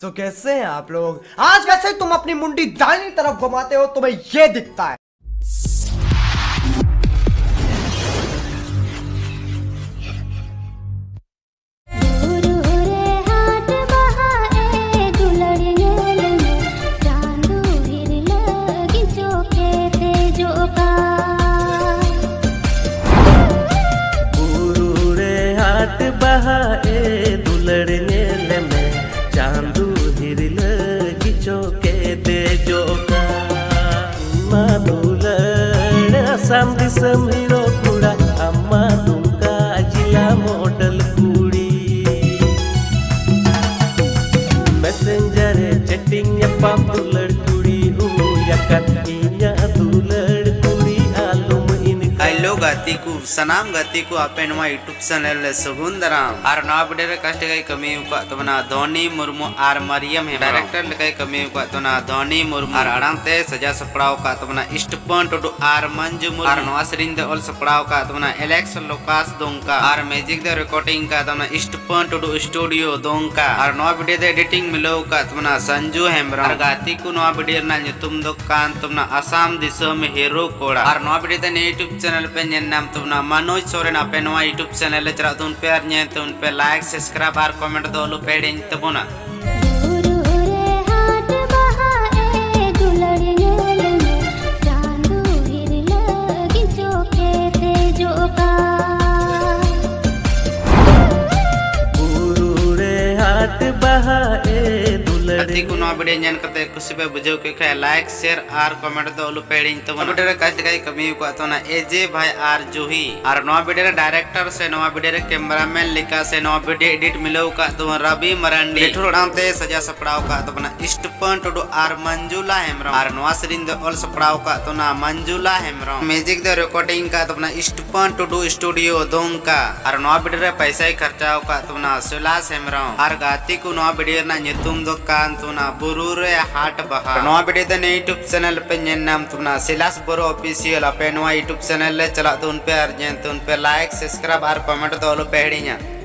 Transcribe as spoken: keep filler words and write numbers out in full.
तो कैसे हैं आप लोग? आज वैसे ही तुम अपनी मुंडी दाहिनी तरफ घुमाते हो, तुम्हें ये दिखता है। ᱦᱮᱞᱳ ᱜᱟᱛᱮ ᱠᱚ, ᱥᱟᱱᱟᱢ ᱜᱟᱛᱮ ᱠᱚ, ᱟᱯᱮ ᱱᱚᱣᱟ YouTube ᱪᱮᱱᱮᱞ ᱨᱮ ᱥᱟᱹᱜᱩᱱ ᱫᱟᱨᱟᱢ᱾ ᱟᱨ ᱱᱚᱣᱟ ᱵᱷᱤᱰᱤᱭᱳ ᱨᱮ ᱠᱟᱥᱴ ᱞᱮᱠᱟᱭ ᱠᱟᱹᱢᱤ ᱟᱠᱟᱫ ᱛᱟᱵᱚᱱᱟ ᱫᱷᱚᱱᱤ ᱢᱩᱨᱢᱩ ᱟᱨ ᱢᱟᱨᱤᱭᱟᱢ ᱦᱮᱢᱵᱨᱚᱢ᱾ ᱰᱟᱭᱨᱮᱠᱴᱚᱨ ᱞᱮᱠᱟᱭ ᱠᱟᱹᱢᱤ ᱟᱠᱟᱫ ᱛᱟᱵᱚᱱᱟ ᱫᱷᱚᱱᱤ ᱢᱩᱨᱢᱩ᱾ ᱟᱨ ᱟᱲᱟᱝ ᱛᱮ ᱥᱟᱡᱟᱣ ᱥᱟᱯᱲᱟᱣ ᱟᱠᱟᱫ ᱛᱟᱵᱚᱱᱟ ᱥᱴᱤᱯᱷᱟᱱ ᱴᱩᱰᱩ ᱟᱨ ᱢᱟᱱᱡᱩ ᱢᱩᱨᱢᱩ᱾ ᱟᱨ ᱱᱚᱣᱟ ᱥᱮᱨᱮᱧ ᱫᱚ ᱚᱞ ᱥᱟᱯᱲᱟᱣ ᱟᱠᱟᱫ ᱛᱟᱵᱚᱱᱟ ᱮᱞᱮᱠᱥ ᱞᱳᱠᱟᱥ ᱫᱩᱢᱠᱟ᱾ ᱟᱨ ᱢᱤᱭᱩᱡᱤᱠ ᱫᱚ ᱨᱮᱠᱚᱨᱰᱤᱝ ᱟᱠᱟᱫ ᱛᱟᱵᱚᱱᱟ ᱥᱴᱤᱯᱷᱟᱱ ᱴᱩᱰᱩ ᱥᱴᱩᱰᱤᱭᱳ ᱫᱩᱢᱠᱟ᱾ ᱟᱨ ᱱᱚᱣᱟ ᱵᱷᱤᱰᱤᱭᱳ ᱫᱚ ᱮᱰᱤᱴᱤᱝ ᱢᱤᱞᱟᱹᱣ ᱟᱠᱟᱫ ᱛᱟᱵᱚᱱᱟ ᱥᱟᱱᱡᱩ ᱦᱮᱢᱵᱨᱚᱢ᱾ ᱟᱨ ᱜᱟᱛᱮ ᱠᱚ, ᱱᱚᱣᱟ ᱵᱷᱤᱰᱤᱭᱳ ᱨᱮᱱᱟᱜ ᱧᱩᱛᱩᱢ ᱫᱚ ᱠᱟᱱ ᱛᱟᱵᱚᱱᱟ ᱟᱥᱟᱢ ᱫᱤᱥᱚᱢ ᱦᱤᱨᱳ ᱠᱚᱲᱟ᱾ ᱟᱨ ᱱᱚᱣᱟ ᱵᱷᱤᱰᱤᱭᱳ ᱫᱚ ᱱᱤᱭᱟᱹ YouTube ᱪᱮᱱᱮᱞ ᱯᱮ ᱧᱮᱞ ᱧᱟᱢ ᱛᱟᱵᱚᱱᱟ ᱢᱟᱱᱳᱡᱽ ᱥᱚᱨᱮᱱ᱾ ᱟᱯᱮ ᱱᱚᱣᱟ YouTube ᱪᱮᱱᱮᱞ ᱨᱮ ᱪᱟᱞᱟᱜ ᱛᱟᱵᱚᱱ ᱯᱮ ᱟᱨ ᱧᱮᱞ ᱛᱟᱵᱚᱱ ᱯᱮ, ᱞᱟᱭᱤᱠ, ᱥᱟᱵᱥᱠᱨᱟᱭᱤᱵ ᱟᱨ ᱠᱚᱢᱮᱱᱴ ᱫᱚ ᱟᱞᱚ ᱯᱮ ᱦᱤᱲᱤᱧ ᱛᱟᱵᱚᱱᱟ᱾ ᱜᱟᱛᱮ ᱠᱚ, ᱱᱚᱣᱟ ᱵᱷᱤᱰᱤᱭᱳ ᱧᱮᱞ ᱠᱟᱛᱮ ᱠᱩᱥᱤ ᱯᱮ ᱵᱩᱡᱷᱟᱹᱣ ᱠᱮᱫ ᱠᱷᱟᱡ, ᱞᱟᱭᱤᱠ, ᱥᱮᱭᱟᱨ ᱟᱨ ᱠᱚᱢᱮᱱᱴ ᱫᱚ ᱟᱞᱚ ᱯᱮ ᱦᱤᱲᱤᱧ ᱛᱟᱵᱚᱱᱟ᱾ ᱱᱚᱣᱟ ᱵᱷᱤᱰᱤᱭᱳ ᱨᱮ ᱠᱟᱥᱴ ᱞᱮᱠᱟᱭ ᱠᱟᱹᱢᱤ ᱟᱠᱟᱫ ᱛᱟᱵᱚᱱᱟ ᱮᱡᱮ ᱵᱷᱟᱭ ᱟᱨ ᱡᱩᱦᱤ᱾ ᱟᱨ ᱱᱚᱣᱟ ᱵᱷᱤᱰᱤᱭᱳ ᱨᱮ ᱰᱟᱭᱨᱮᱠᱴᱚᱨ ᱥᱮ ᱱᱚᱣᱟ ᱵᱷᱤᱰᱤᱭᱳ ᱨᱮ ᱠᱮᱢᱨᱟᱢᱮᱱ ᱞᱮᱠᱟ ᱥᱮ ᱱᱚᱣᱟ ᱵᱷᱤᱰᱤᱭᱳ ᱮᱰᱤᱴ ᱢᱤᱞᱟᱹᱣ ᱟᱠᱟᱫ ᱛᱟᱵᱚᱱᱟ ᱨᱚᱵᱤ ᱢᱟᱨᱟᱱᱰᱤ᱾ ᱨᱤᱴᱷᱩᱨ ᱟᱲᱟᱝ ᱛᱮ ᱥᱟᱡᱟᱣ ᱥᱟᱯᱲᱟᱣ ᱟᱠᱟᱫ ᱛᱟᱵᱚᱱᱟ ᱥᱴᱤᱯᱷᱟᱱ ᱴᱩᱰᱩ ᱟᱨ ᱢᱚᱧᱡᱩᱞᱟ ᱦᱮᱢᱵᱨᱚᱢ᱾ ᱟᱨ ᱱᱚᱣᱟ ᱥᱮᱨᱮᱧ ᱫᱚ ᱚᱞ ᱥᱟᱯᱲᱟᱣ ᱟᱠᱟᱫ ᱛᱟᱵᱚᱱᱟ ᱢᱚᱧᱡᱩᱞᱟ ᱦᱮᱢᱵᱨᱚᱢ᱾ ᱢᱤᱭᱩᱡᱤᱠ ᱫᱚ ᱨᱮᱠᱚᱨᱰᱤᱝ ᱟᱠᱟᱫ ᱛᱟᱵᱚᱱᱟ ᱥᱴᱤᱯᱷᱟᱱ ᱴᱩᱰᱩ ᱥᱴᱩᱰᱤᱭᱳ ᱫᱩᱢᱠᱟ᱾ ᱟᱨ ᱱᱚᱣᱟ ᱵᱷᱤᱰᱤᱭᱳ ᱨᱮ ᱯᱟᱭᱥᱟᱭ ᱠᱷᱚᱨᱪᱟ ᱟᱠᱟᱫ ᱛᱟᱵᱚᱱᱟ ᱥᱤᱞᱟᱥ ᱦᱮᱢᱵᱨᱚᱢ᱾ ᱟᱨ ᱜᱟᱛᱮ ᱠᱚ, ᱱᱚᱣᱟ ᱵᱷᱤᱰᱤᱭᱳ ᱨᱮᱱᱟᱜ ᱧᱩᱛᱩᱢ ᱫᱚ ᱠᱟᱱ ᱛᱟᱵᱚᱱᱟ ᱵᱩᱨᱩ ᱨᱮ ᱦᱟᱴ ᱵᱟᱦᱟ᱾ ᱱᱚᱣᱟ ᱵᱷᱤᱰᱤᱭᱳ ᱫᱚ ᱱᱤᱭᱟᱹ YouTube ᱪᱮᱱᱮᱞ ᱯᱮ ᱧᱮᱞ ᱧᱟᱢ ᱛᱟᱵᱚᱱᱟ ᱥᱤᱞᱟᱥ ᱵᱳᱨᱳ ᱚᱯᱷᱤᱥᱤᱭᱟᱞ᱾ ᱟᱯᱮ ᱱᱚᱣᱟ YouTube ᱪᱮᱱᱮᱞ ᱨᱮ ᱪᱟᱞᱟᱜ ᱛᱟᱵᱚᱱ ᱯᱮ ᱟᱨ ᱧᱮᱞ ᱛᱟᱵᱚᱱ ᱯᱮ, ᱞᱟᱭᱤᱠ, ᱥᱟᱵᱥᱠᱨᱟᱭᱤᱵ ᱟᱨ ᱠᱚᱢᱮᱱᱴ ᱫᱚ ᱟᱞᱚ ᱯᱮ ᱦᱤᱲᱤᱧᱟ᱾